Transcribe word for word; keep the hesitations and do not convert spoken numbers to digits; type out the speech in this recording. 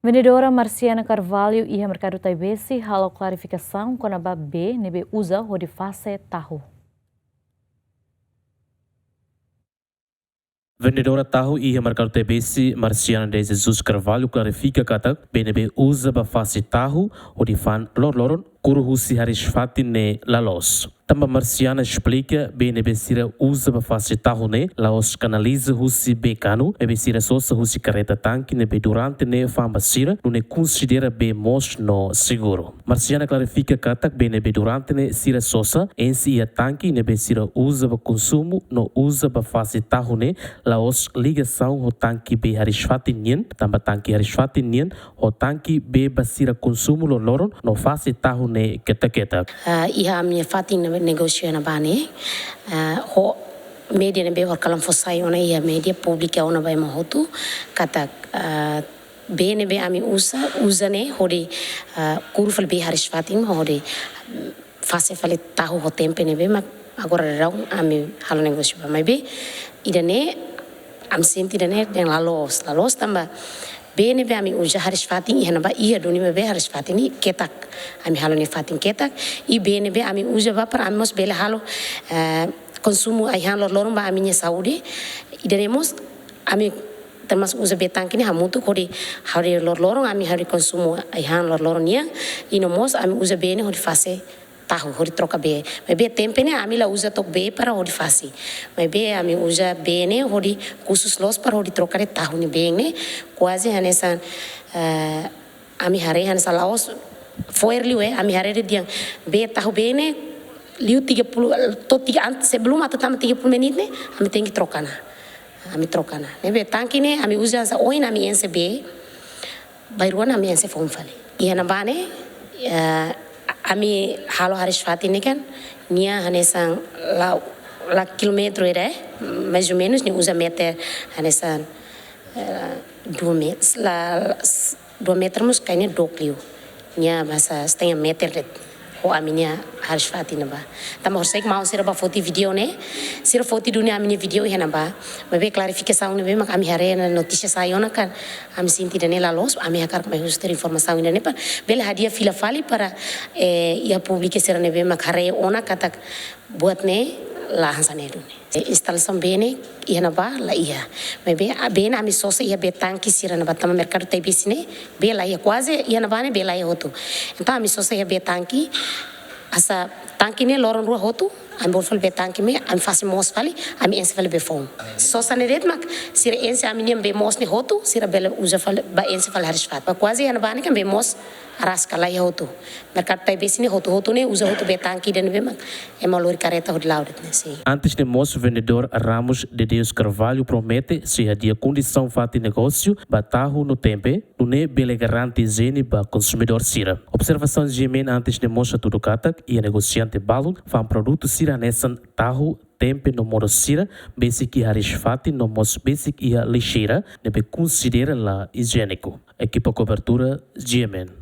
Vendedora Marciana Carvalho iha Merkadu Taibesi halo klarifikasaun kona-ba bee ne'ebé uza hodi fase tahu. Vendedora tahu iha Merkadu Taibesi, Marciana de Jesus Carvalho, klarifika katak bee ne'ebé uza ba fase tahu hodi fa'an loroloron, kuru husi hariis-fatin ne'e la loos. Tanba Marciana esplika, bee ne'ebé sira uza ba fase tahu ne'e la'ós kanaliza husi bee-kanu, maibé sira sosa husi karreta tanke ne'ebé durante ne'e fa'an ba sira, nune'e konsidera bee moos no seguru. Marciana klarifika katak bee ne'ebé durante ne'e sira sosa, enxe iha tanke ne'ebé sira uza ba konsumu no uza ba fase tahu ne'e la'ós ligasaun ho tanke bee hariis-fatin nian, tanba tanke hariis-fatin nian ho tanke bee ba sira konsumu loroloron no fase tahu ne'e ketak-ketak. Ah, iha ami-nia fatin ne'ebé negósiu iha ne'ebá ne'e, ah, ho média ne'ebé horikalan fó sai ona iha média públiku ona ba ema hotu, katak, ah, bee ne'ebé ami uza, uza ne'e hodi, ah, kuru fali bee hariis-fatin hodi, mm, fase fali tahu ho tempe ne'ebé mak agora daudaun ami halo negósiu ba. Maibé ida-ne'e ami sente ida-ne'e dehan la loos, la loos tanba bee ne'ebé ami uza hariis-fatin iha ne'ebá iha duni, maibé hariis-fatin ne'e ketak. Ami halo nia fatin ketak, i bee ne'ebé ami uza ba para ami mós bele halo, eh, konsumu ai-han loroloron ba ami-nia saúde. Ida-ne'e mós ami termasuk uza bee tanke ne'e hamutuk hodi, hodi loroloron ami hodi konsumu ai-han loroloron nian, i no mós ami uza bee ne'e hodi fase tahu, hodi troka bee. Maibé tempe ne'e ami la uza took bee para hodi fase. Maibé ami uza bee ne'e hodi khusus loos para hodi troka de'it tahu ne'e, bee ne'e kuaze hanesan, eh, ami haree hanesan la'ós fo'er liu, eh, ami haree dehan bee tahu bee ne'e liu tiga puluh, to'o tiga an-, sebelum atu tama tiga puluh menit ne'e, ami tenke troka ona. Ami troka ona. Ne'ebé tanke ne'e ami uza hanesan ohin ami enxe bee, bainrua ona ami enxe foun fali. Iha ne'ebá ne'e, eh, ami halo hariis-fatin ne'e kan, nia hanesan la, la kilómetru ida, eh, mais ou menos, nia uza meter hanesan, eh, dua met-, la, la, s-, dua meter mós kayaknya dook liu. Nia basa setengah meter de'it ho ami-nia hariis-fatin ne'ebá. Tanba horiseik maun sira bá foti vídeo ne'e, sira foti duni ami-nia vídeo iha ne'ebá. Maibé klarifikasaun ne'ebé mak ami haree ona notísia sai ona kan, ami sente ida-ne'e la loos, ami hakarak mai husu tuir informasaun ida-ne'e para bele hadi'a fila fali para, eh, iha públiku sira ne'ebé mak haree ona katak buat ne'e la hanesan ne'e duni. Instalasaun bee ne'e iha ne'ebá la iha. Maibé, ah, bee ne'e ami sosa iha bee tanke sira ne'ebá, tanba Merkadu Taibesi ne'e bee la iha, kuaze iha ne'ebá ne'e bee la iha hotu. Entaun ami sosa iha bee tanke, hanesan tanke ne'e loron rua hotu, ami bolu fali bee tanke ne'e, ami fase moos fali, ami enxe fali bee foun. Sosa ne'e de'it mak sira enxe ami-nia bee moos ne'e hotu, sira bele uza fali, bá enxe fali hariis-fatin. Ba kuaze iha ne'ebá ne'e kan bee moos araska, la iha hotu. Merkadu Taibesi ne'e hotu-hotu ne'e uza hotu bee tanke ida ne'ebé mak ema lori karreta hodi la'o de'it ne'e, sin. Antes ne'e mós vendedór Ramos de Deus Carvalho promete sei hadi'a kondisaun fatin negósiu ba tahu no tempe, nune'e bele garante ijiene ba konsumidór sira. Observasaun GMN antes ne'e mós hatudu katak iha negosiante balun fa'an produtu sira hanesan tahu, tempe no modo sira besik iha hariis-fatin no mós besik iha lixeira ne'ebé konsidera la ijiéniku. Ekipa kobertura GMN.